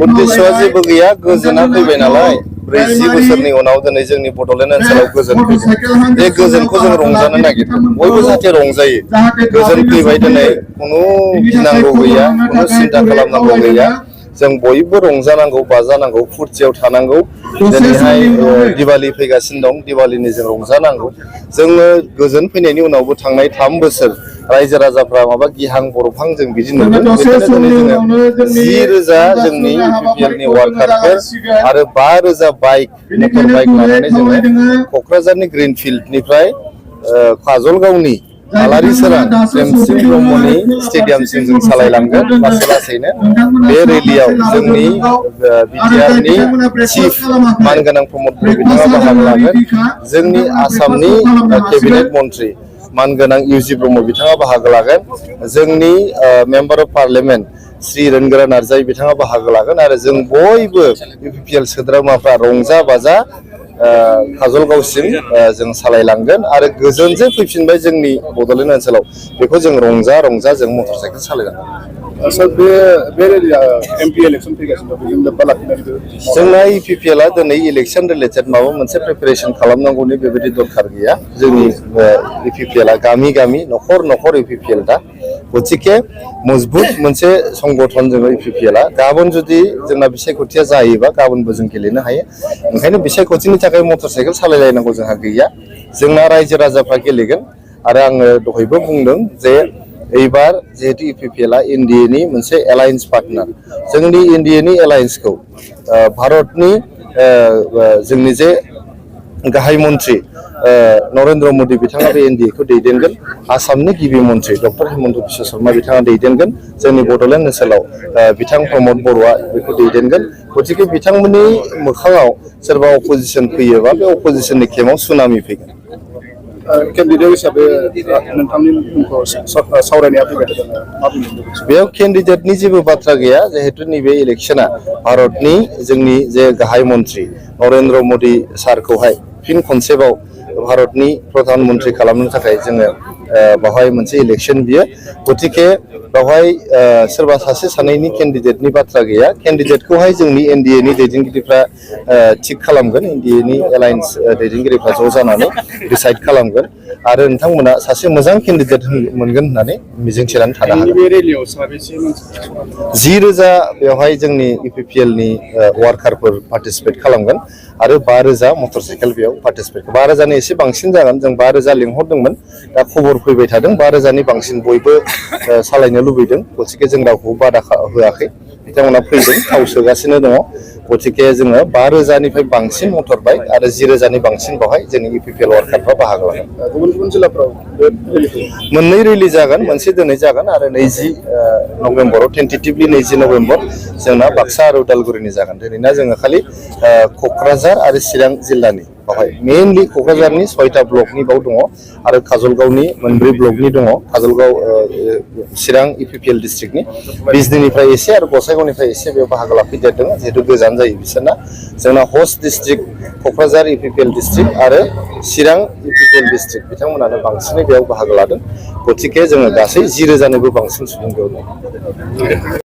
उद्देश्यआ जेबो गैया गोजोना फैबाय नालाय 40 बोसोरनि उनाव दिनै जोंनि बड'लेण्ड ओनसोलाव गोजोन फैदों बे गोजोनखौ जों रंजानो नागिरदों बयबो जाहाथे रंजायो गोजोन फैबाय दिनै खुनु गिनांगौ गैया खुनु सिन्ता खालामनांगौ गैया जों बयबो रंजानांगौ बाजानांगौ फुर्तियाव थानांगौ दिनैहाय दिवाली फैगासिनो दं दिवालीनि जों रंजानांगौ जोङो गोजोन फैनायनि उनावबो थांनाय 3 बोसोर रायजो राजाफ्रा माबा गिहां बरफां जों बिदि नुदों बेखायनो दिनै जोङो 10,000 जोंनि बिपिएलनि वार्कारफोर आरो 5,000 बाइक मटर बाइक लानानै जोङो क'क्राझारनि ग्रिनफिल्डनिफ्राय काजलगावनि आलारि सोरां प्रेमसिं ब्रह्मनि स्टेडियामसिम जों सालायलांगोन लासै लासैनो बे रेलियाव जोंनि बिटिआरनि चिफ मानगोनां प्रमद बर' बिथाङा बाहागो लागोन जोंनि आसामनि केबिनेट मन्त्रि मानगोनां इउजि ब्रह्म बिथाङा बाहागो लागोन जोंनि member of parliament Shri Rengora Narzary बिथाङा बाहागो लागोन आरो जों बयबो बिपिएल सोद्रोमाफ्रा रंजा बाजा काजलगावसिम जों सालायलांगोन आरो गोजोनजों फैफिनबाय जोंनि बड'लेण्ड ओनसोलाव बेखौ जों रंजा जों मटर साइकेल सालायलांगोन एमपि इलेक्शन फैगासिनो दं बेजों लोब्बा लाखिनानै जोंना इपिपिएलआ दिनै इलेक्शन रिलेटेड माबा मोनसे प्रिपेरेसन खालामनांगौनि बेबायदि दरखार गैया जोंनि इपिपिएलआ गामि गामि न'खर इपिपिएल दा गतिके मजबुत मोनसे संगठन जोङो इपिपिएलआ गाबोन जुदि जोंना बिसायख'थिया जायोबा गाबोनबो जों गेलेनो हायो ओंखायनो बिसायख'थिनि थाखाय मटर साइकेल सालायलायनांगौ जोंहा गैया जोंना रायजो राजाफ्रा गेलेगोन आरो आङो दहायबो बुंदों जे एबार जिहेतु इपिपिएलआ एनडिएनि मोनसे एलायन्स पार्टनार जोंनि एनडिएनि एलायन्सखौ भारतनि जोंनि जे गाहाय मन्त्रि नरेन्द्र मदि बिथाङा बे एनडिएखौ दैदेनगोन आसामनि गिबि मन्त्रि डक्टर हेमन्त बिश्व शर्मा बिथाङा दैदेनगोन जोंनि बड'लेण्ड ओनसोलाव बिथां प्रमद बर'आ बेखौ दैदेनगोन गतिके बिथांमोननि मोखाङाव सोरबा अपोजिसन फैयोबा बे अपोजिसननि केम्पआव सुनामि फैगोन केन्डिडेट हिसाबै नोंथांनि मुंखौ सावरायनाया फैबाय थादों बेयाव केन्डिडेटनि जेबो बाथ्रा गैया जिहेतु नैबे इलेक्शना भारतनि जोंनि जे गाहाय मन्त्रि नरेन्द्र मदि सारखौहाय फिन खनसेबाव भारतनि प्रधान मन्त्रि खालामनो थाखाय जोङो बेवहाय मोनसे इलेक्शन बियो गतिके बेवहाय सोरबा सासे सानैनि केन्डिडेटनि बाथ्रा गैया केन्डिडेटखौहाय जोंनि एनडिएनि दैदेनगिरिफ्रा थिग खालामगोन एनडिएनि एलायन्स दैदेनगिरिफ्रा ज' जानानै डिसाइड खालामगोन आरो नोंथांमोना सासे मोजां केन्डिडेट मोनगोन होननानै मिजिंथिनानै थानो हागोन 10,000 बेवहाय जोंनि इपिपिएलनि वार्कारफोर पार्टिसिपेट खालामगोन आरो 5,000 मटर साइकेल बेयाव पार्टिसिपेट 5,000नि एसे बांसिन जागोन जों 5,000 लिंहरदोंमोन दा खबर फैबाय थादों 5,000नि बांसिन बयबो सालायनो लुबैदों गतिके जों रावखौबो बादा होआखै बिथांमोना फैदों थाव सोगासिनो दङ गतिके जोङो 5,000निफ्राय बांसिन मटर बाइक आरो 10,000नि बांसिन बेवहाय जोंनि इपिपिएल वार्कारफ्रा बाहागो लागोन गुबुन जिल्लाफ्राव मोननै रिलि जागोन मोनसे दिनै जागोन आरो 20 नभेम्बराव टेन्टेटिभलि 20 नभेम्बर जोंना बाक्सा आरो उदालगुरिनि जागोन दिनैना जोङो खालि क'क्राझार आरो चिरां जिल्लानि बेवहाय मेइनलि क'क्राझारनि 6टा ब्लकनि बाव दङ आरो काजलगावनि 2 ब्लकनि दङ काजलगाव चिरां इपिपिएल डिस्ट्रिक्टनि बिजनीनिफ्राय एसे आरो गसाइगावनिफ्राय एसे बेयाव बाहागो लाफैदेरदों जिहेतु गोजान जायो बिसोरना जोंना हस्ट डिस्ट्रिक्ट क'क्राझार इपिपिएल डिस्ट्रिक्ट आरो चिरां इपिपिएल डिस्ट्रिक्ट बिथांमोनानो बांसिनै बेयाव बाहागो लादों गतिके जोङो गासै 10,000निबो बांसिन सुबुं बेयाव दं